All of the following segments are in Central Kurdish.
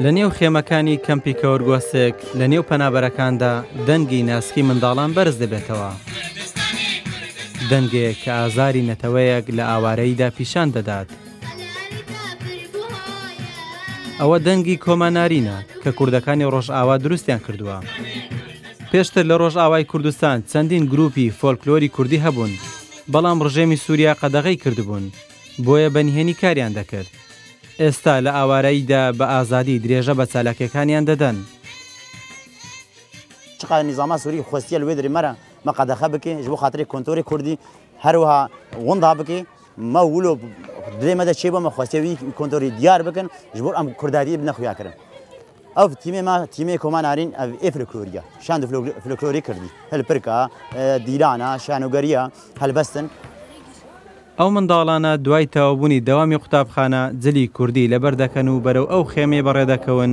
لە نێو خێمەکانی کەمپی کەورگۆسک لە نێو پەنابەرەکاندا دەنگی ناسکی منداڵان بەرز دەبێتەوە. دەنگێک کە ئازاری نەتەوەیەک لە ئاوارەییدا پیشان دەدات. ئەوە دەنگی کۆما نارینە کە کوردەکانی ڕۆژئاوا دروستیان کردووە. پێشتر لە ڕۆژئاوای کوردستان چەندین گروپی فۆلکلۆری کوردی هەبوون، بەڵام ڕژێمی سووریا قەدەغەی کردبوون، بۆیە بە نهێنی کاریان دەکرد. ئێستا لە ئاوارەییدا بە ئازادی درێژە بە چالاکیەکانیان دەدەن. چقا نیزاما سوری خوستیە لوێ درێ مەرە مە قەدەخە بکێ ji bo خاترê kontorê Kurdî herwiha winda bikê me wilo dilê me de çêbû me xwestiye wî kontorî diyar bikin ji bo em Kurdayetiyê bidine xuya kirin. Ev tîmê me tîmê Koma Narîn ev ê folkloriya şand folklorî Kurdî hilpirka dîlana şanogeriya helbestin. ئەو منداڵانە دوای تەواوبوونی دەوامی قوتابخانە جلی کوردی لەبەر دەکەن و بەرەو ئەو خێمەی بەڕێدەکەون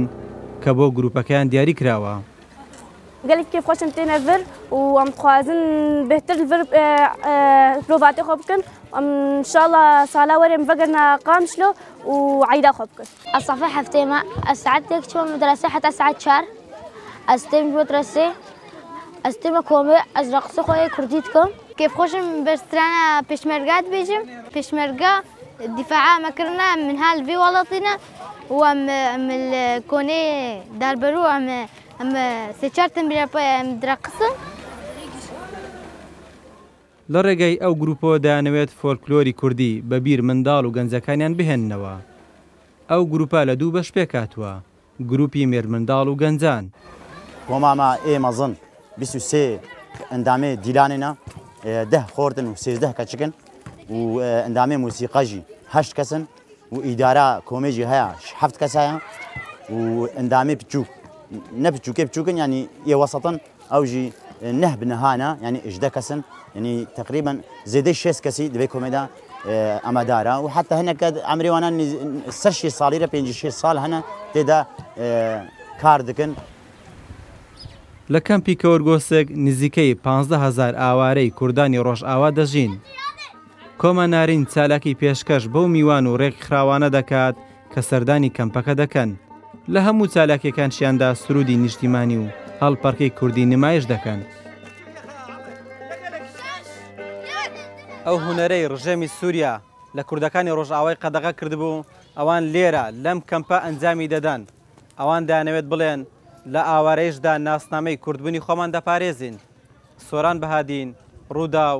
کە بۆ گروپەکەیان دیاری کراوە. گەلێک کێفخۆشم تێنە ڤر و ئەم دخوازن بهتر ڤر پرۆڤاتێ خۆ بکەن ئەم انشاءالله سالا وەرێم ڤەگەرنە قامشلۆ و عەیدا خۆ بکەن. الصفحة هفتيما الساعات تكتشف مدرسة حتى الساعة 4 استم مدرسة استم كومي ازرق سخوي كرديتكم كيف خوشم برسترانا بيشمرقات بيجم بيشمرقة دفاعا مكرنا من هالفي ولطنا وام الكوني داربرو ام ام سيشارتن بلا درقصن. لە ڕێگەی ئەو گروپەوە دەیانەوێت فۆلکلۆری کوردی بە بیر منداڵ و گەنجەکانیان بهێننەوە. ئەو گروپە لە دوو بەش پێکهاتووە، گروپی مێرمنداڵ و گەنجان. کۆماما ئێ مەزن 23 ئەندامێ دیلانێنە 10 خۆردن و 13 کەچکن و ئەندامێ موسیقاژی 8 کەسن و ئیدارە کۆمێژی هەیە 7 کەس هەیە و ئەندامێ بچووک نە بچووکێ بچووکن ینی ئێ وەسەتن ئەو ژی نه بنەهانە ینی 18 کەسن ینی تقریبا زێدەی 6 کەسی دەبێ کۆمێدا ئەمەدارە و حتی هەنەکە ئەمریوانان سەر 6 ساڵی لە 5 ساڵ هەنە تێدا کار دەکەن. لە کەمپی کەورگۆسک نزیکەی 15,000 ئاوارەی کوردانی ڕۆژئاوا دەژین. کۆما نارین چالاکی پێشکەش بەو میوان و ڕێکخراوانە دەکات کە سەردانی کەمپەکە دەکەن. لە هەموو چالاکیەکانشیاندا سرودی نیشتیمانی و هەڵپەڕکێی کوردی نمایش دەکەن. ئەو هونەرەی ڕژێمی سووریا لە کوردەکانی ڕۆژئاوای قەدەغە کردبوو، ئەوان لێرە لەم کەمپە ئەنجامی دەدەن. ئەوان دەیانەوێت بڵێن لە ئاوارەیشدا ناسنامەی کوردبوونی خۆمان دەپارێزین. سۆران بەهادین، ڕووداو،